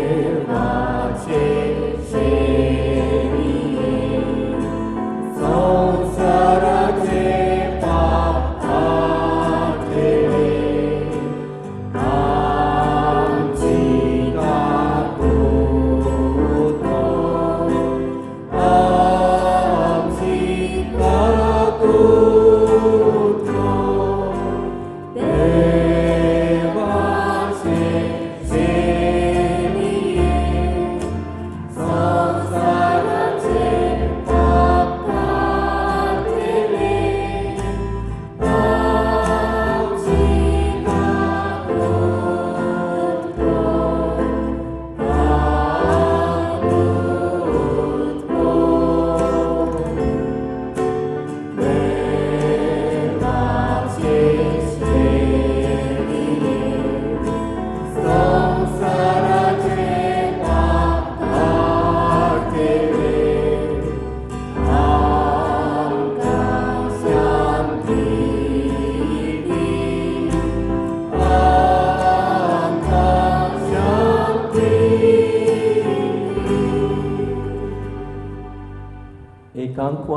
देवाचे शेरिये संसाराचे पाप.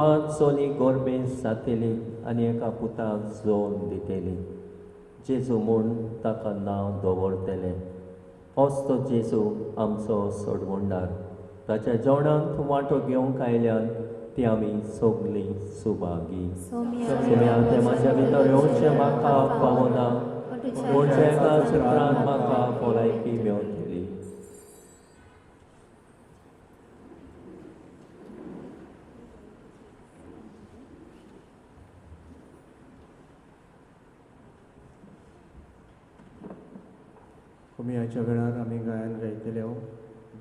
तुका चली गोरबेन जातली आनी एका पुताक जोन दितली. जेजू म्हूण ताका नांव दवरतले. होच तो जेजू आमचो सोडवणदार. ताच्या जेवणांत वांटो घेवंक आयल्यान ती आमी सगळीं सुभागी. सोम्या तें म्हाज्या भितर येवचें म्हाका पावना, पूण एका चित्रान म्हाका भलायकी मेवतली. कोमियाच्या वेळार आमी गायन गायतले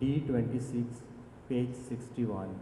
D 26 page 61.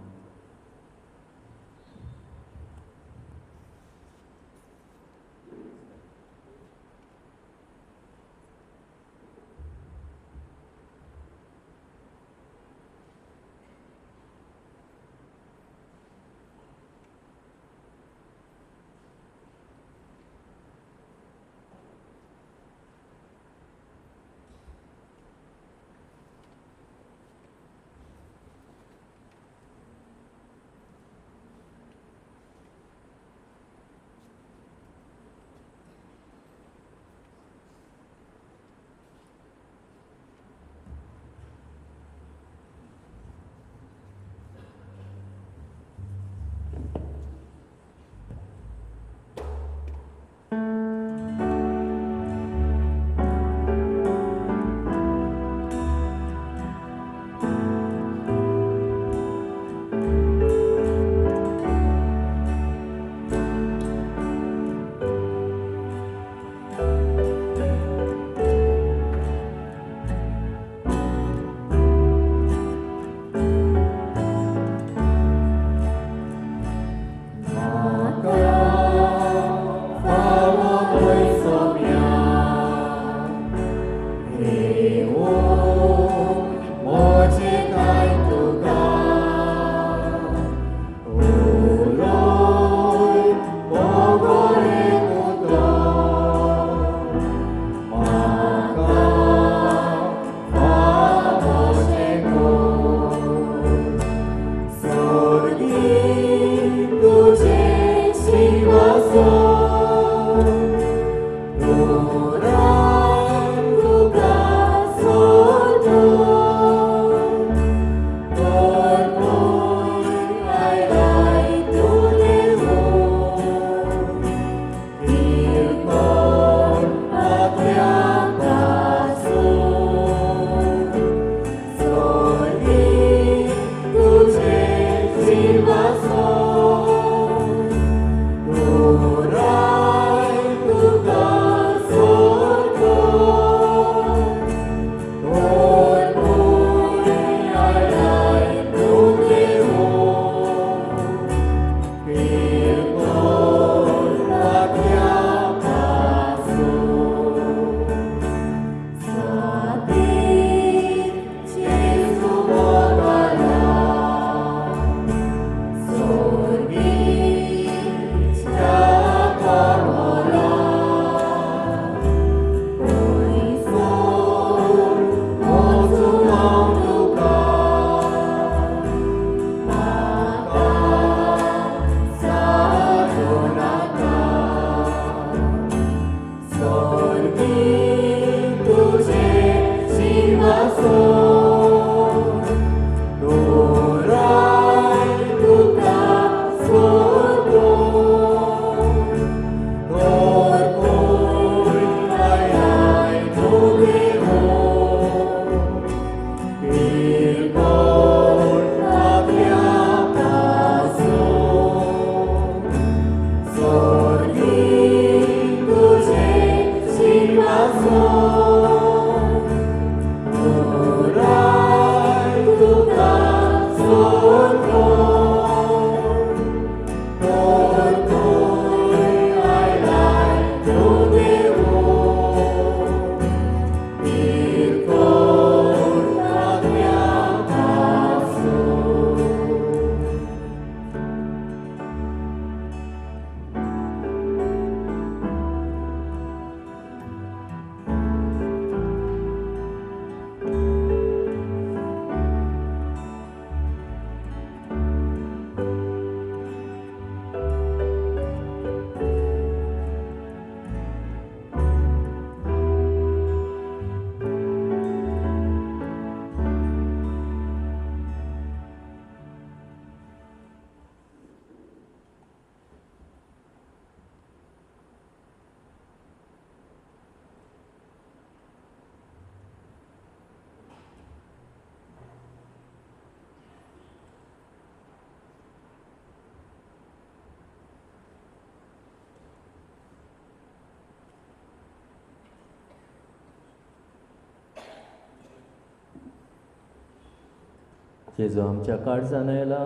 जेजू आमच्या काळजान आयला,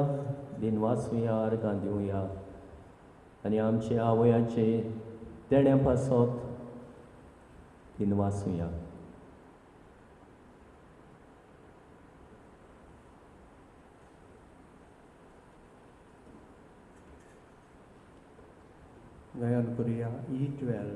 दिनवासुया, अर्गां दिवया आनी आमचे आवयाचे देण्या पासत दिनवासुया. गायन करुया E12.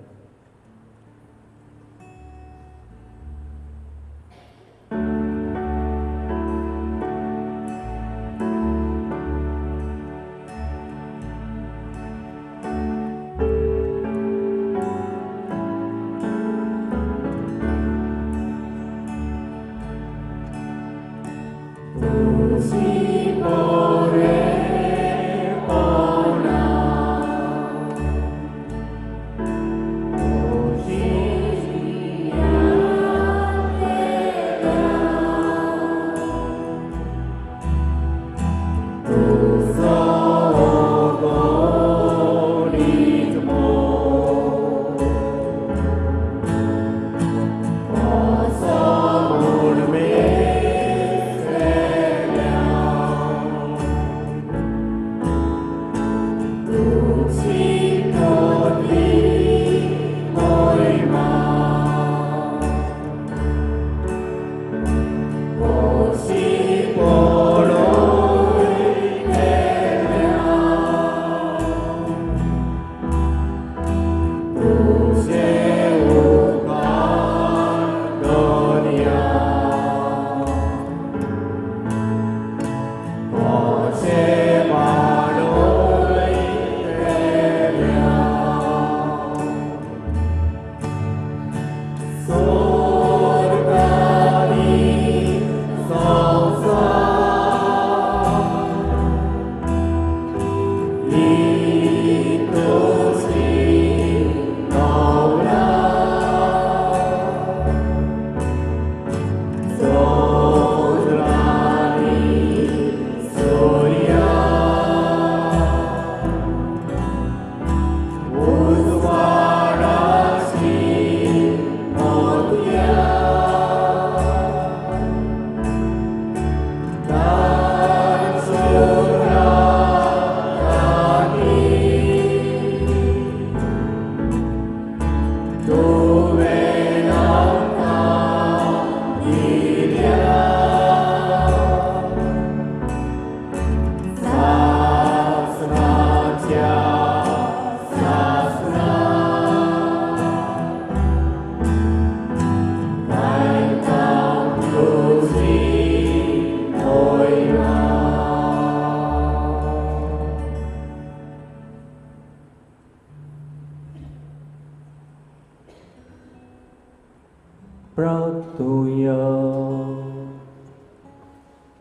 प्रार्थुया.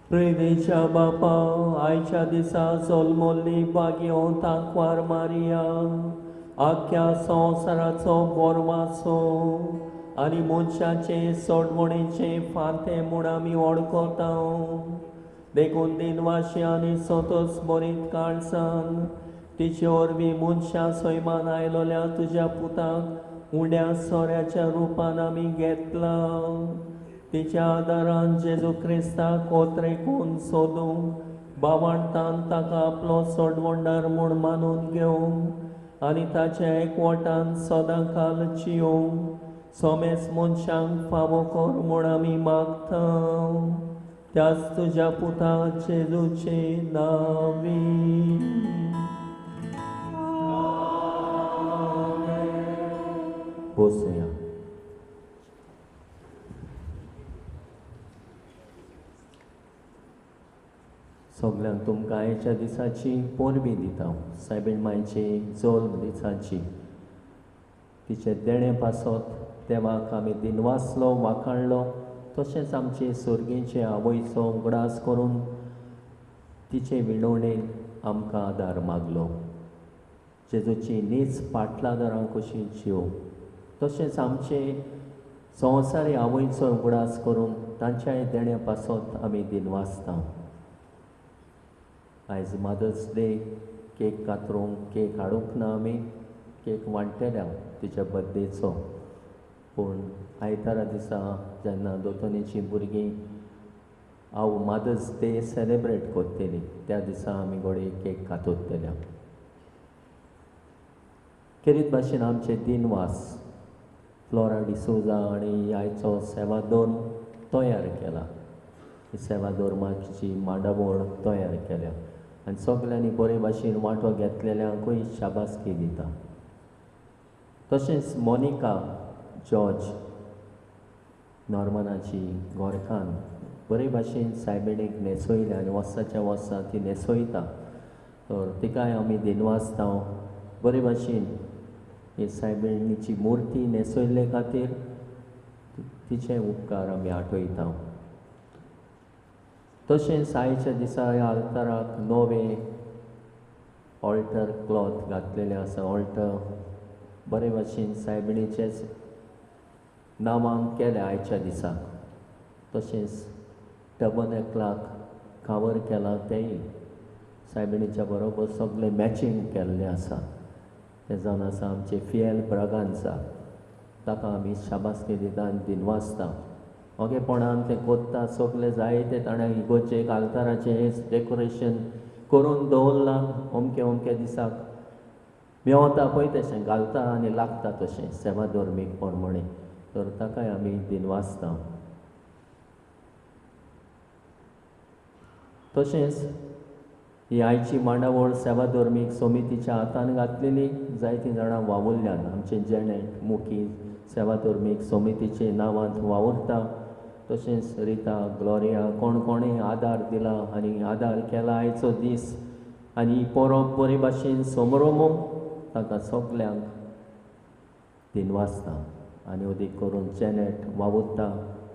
प्रेमेच्या बापा, आयच्या दिसा जल्मल्ली भाग्यवंत आंकवार मारिया आख्ख्या संवसाराचो बोरवासो आनी मनशाचे सोडवणेचे फांते म्हूण आमी वळखता. देखून दिनवाशी आनी संतोस बरीत काळसान तिचे वरवीं मनशां सैमान आयलोल्या तुज्या पुताक उण्या सोऱ्याच्या रुपान आमी घेतला. तिच्या आदारान जेजू क्रिस्ताक कोत्रेकून सोदूंक बावडतान ताका आपलो सोडवणदार म्हूण मानून घेवंक आनी ताच्या एकवटान सदां काल जियोवंक सोमेस मनशांक फावो कर म्हूण आमी मागता. त्याच तुज्या पुता जेजूचे नांवी. बसुया. सगल्यांक तुमकां आयच्या दिसाची परबीं दिता, सायबीण मायचे जल्म दिसाची. तिचे देणें पासत देवाक आमी दिनवासलो, वाखाणलो. तशेंच आमचे सर्गेचे आवयचो उगडास करून तिचे विणवणेन आमकां आदार मागलो. जेजूची नीज पाटलादारां कशी जियो. तशेंच आमचे संवसारी आवयचो उगडास करून तांच्याय देण्या पासत आमी दिनवासता. आयज मदर्स डे, केक कातरूंक केक हाडूंक ना, आमी केक वांट्टले तिच्या बड्डेचो. पूण आयतारा दिसा जेन्ना दोतोनीचीं भुरगीं हांव मदर्स डे सेलेब्रेट कोत्तेली. त्या दिसा आमी घोडये केक कातोत्तले. खेरीत भाशेन आमचे दिनवास फ्लोरा डिसोजा आनी आयचो सेवादोर तयार केला. सेवादोर्माची मांडावळ तयार केल्या आनी सगल्यांनी बरे भाशेन वांटो घेतलेल्यांकूय शाबासकी दिता. तशेंच मोनिका जॉर्ज नॉर्मनाची गोरखान बरे भाशेन सायबिणीक न्हेसयल्या आनी वर्साच्या वर्सा ती न्हेसयता, तर तिकाय आमी दिनवासता. बरे भाशेन ही सायबिणीची मुर्ती न्हेसयल्ले खातीर तिचे उपकार आमी आठयता. तशेंच आयच्या दिसा ह्या आल्ताराक नवे ऑल्टर क्लॉथ घातलेले आसा. ऑल्टर बरे भाशेन सायबिणीचेच नांवांक केलें आयच्या दिसाक. तशेंच टबनॅकलाक कावर केलां तेंय सायबिणीच्या बरोबर सगळें मॅचींग केल्लें आसा. तें जावन आसा आमचें फिएल ब्रागांजा, ताका आमी शाबासकी दिता आनी दिनवासता. ओगेपणान तें कोत्ता सगळें जायते ताणें इगोर्जेक आल्ताराचें डेकोरेशन करून दवरलां. अमके अमके दिसाक मेवता पळय तशें घालता आनी लागता तशें सेवा धर्मीक प्रमाणें, तर ताकाय आमी दिनवासता. तशेंच ही आयची मांडावळ सेवा धर्मीक समितीच्या हातान घातलेली. जायतीं जाणां वावुरल्यान आमचे जेनेट मुखी सेवा धर्मीक समितीचे नांवांत वावुरता. तशेंच रिता ग्लोरिया कोण कोणें आदार दिला आनी आदार केला आयचो दीस आनी ही परब बरे भाशेन समरोमूंक ताका सगल्यांक दिनवासता. आनी अदीक करून जेनेट वावुरता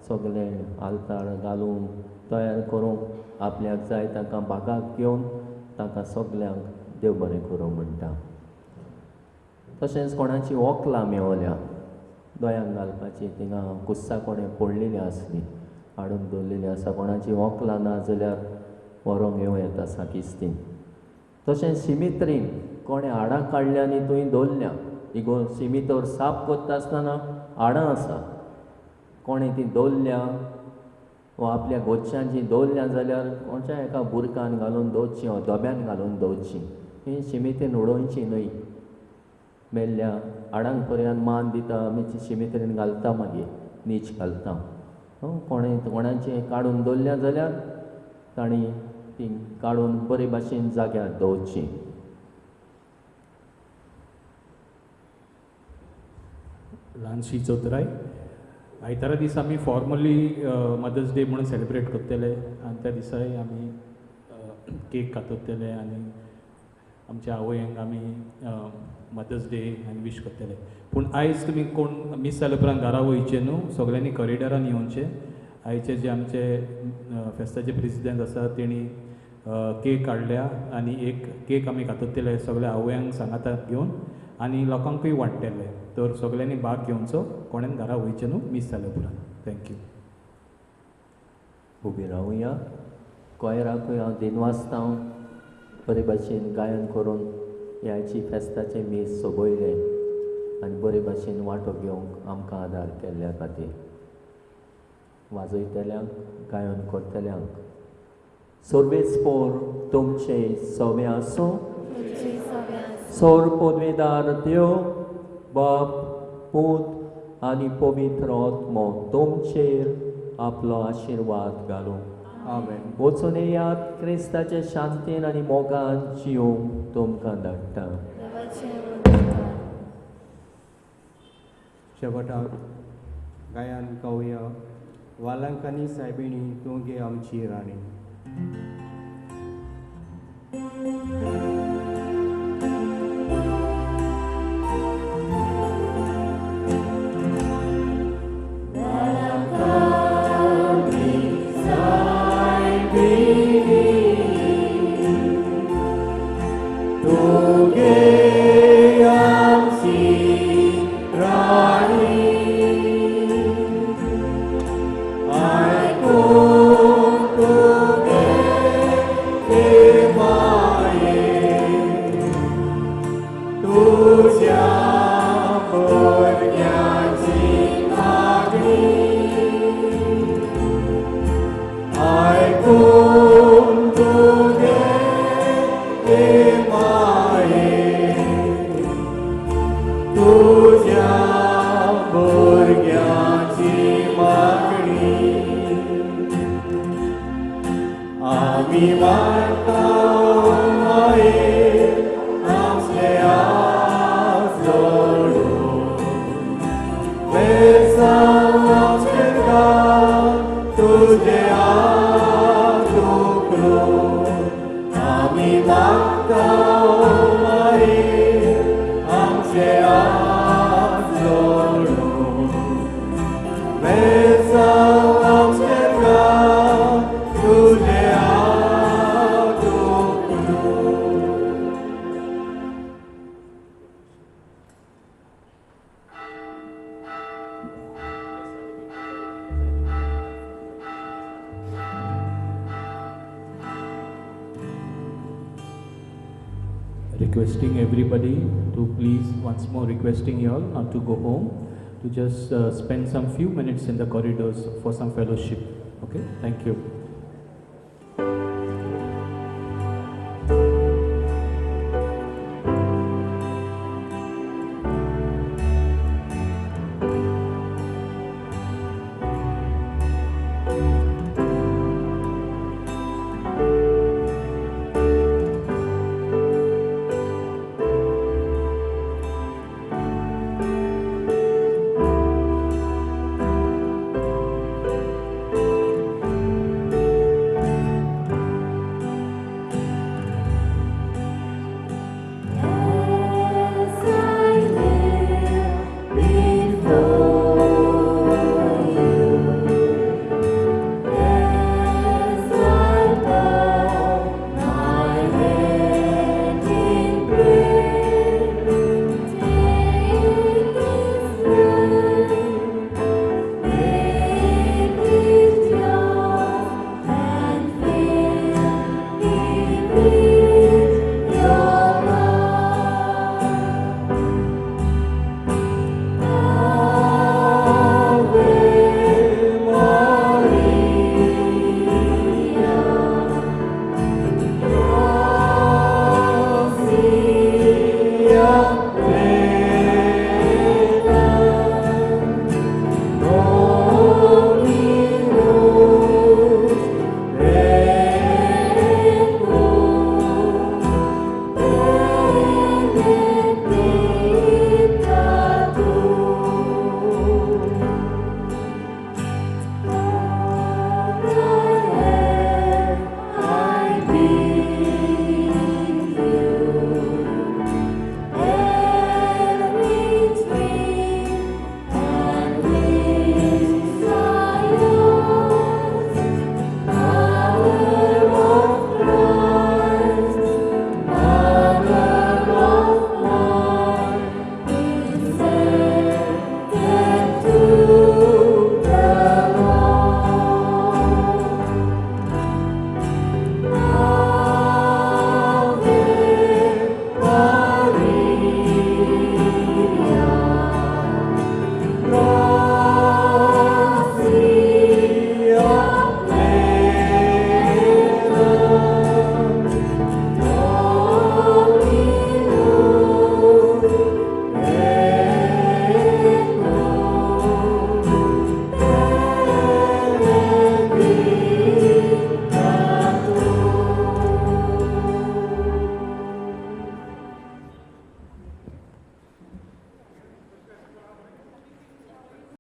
सगळें आल्तार घालून तयार करूंक आपल्याक जाय ताका भागाक घेवन ताका सगल्यांक देव बरें करूं म्हणटा. तशेंच कोणाची वकलां मेवल्या दोयांक घालपाची, थिंगा कुस्सा कोणें पडलेली आसली हाडून दवरलेली आसा. कोणाची वकलां ना जाल्यार व्हरोंक येवं येता साकिस्तीन. तशेंच शिमित्रीन कोणें हाडां काडल्या आनी थंय दवरल्या. इगो शिमितर साफ करता आसतना हाडां आसा, कोणें ती दवरल्या वा आपल्या गोश्यांची दवरल्या जाल्यार कोणच्या एका बुरकान घालून दवरची वा दोब्यान घालून दवरची, ही शिमितीन उडोवची न्हय. मेल्ल्या हाडांक पर्यंत मान दिता आमी, शिमितरीन घालता मागीर नीच घालता. कोणें कोणाचें काडून दवरल्या जाल्यार तांणी ती काडून बरे भाशेन जाग्यार दवरची. ल्हानशी चौथराय आयतारा दिसा आमी फॉर्मली मदर्स डे म्हणून सेलिब्रेट करतले आनी त्या दिसाय आमी केक कातरतले आनी आमच्या आवयांक आमी मदर्स डे आनी विश करतले. पूण आयज तुमी कोण मीस जाल्या उपरांत घरा वयचे न्हू, सगळ्यांनी कॉरिडॉरान येवचें. आयचे जे आमचे फेस्ताचे प्रेसिडेंट आसा तेणी केक हाडल्या आनी एक केक आमी कातरतले सगळ्या आवयांक सांगाताक घेवन आनी लोकांकूय वांट्टले. तर सगळ्यांनी भाग घेवचो, कोणेन घरा वयचें न्हू मीस जाल्या उपरांत. Thank you. उबी रावया. कॉयराकूय हांव दिनवासता बरे भाशेन गायन करून ह्याची फेस्ताचें मीस सोबयलें आनी बरे भाशेन वांटो घेवंक आमकां आदार केल्ल्या खातीर. वाजयतल्यांक गायन करतल्यांक सर्वेस्पोर तुमचे सवे आसूं. सोर पदवेदार देव बाप पूत आनी पवित्र आत्मो तुमचेर आपलो आशिर्वाद घालूं. आमेन. वचून येयात क्रिस्ताचे शांतीन आनी मोगान जिवंक तुमकां धाडटा. शेवटाक गायन गावया वालांकानी सायबिणी तूं गे आमची राणी. तुज्या भुरग्यांची मागणी आमी मागता माये आमचे हात जोडून बेसांव आमचे गांव तुजे हात उखलून आमी मागता माये आमचे हात जोडून बेसांव आमचे गांव तुजे हात उखलून. Requesting everybody to please, once more requesting you all not to go home, to just spend some few minutes in the corridors for some fellowship. Okay, thank you.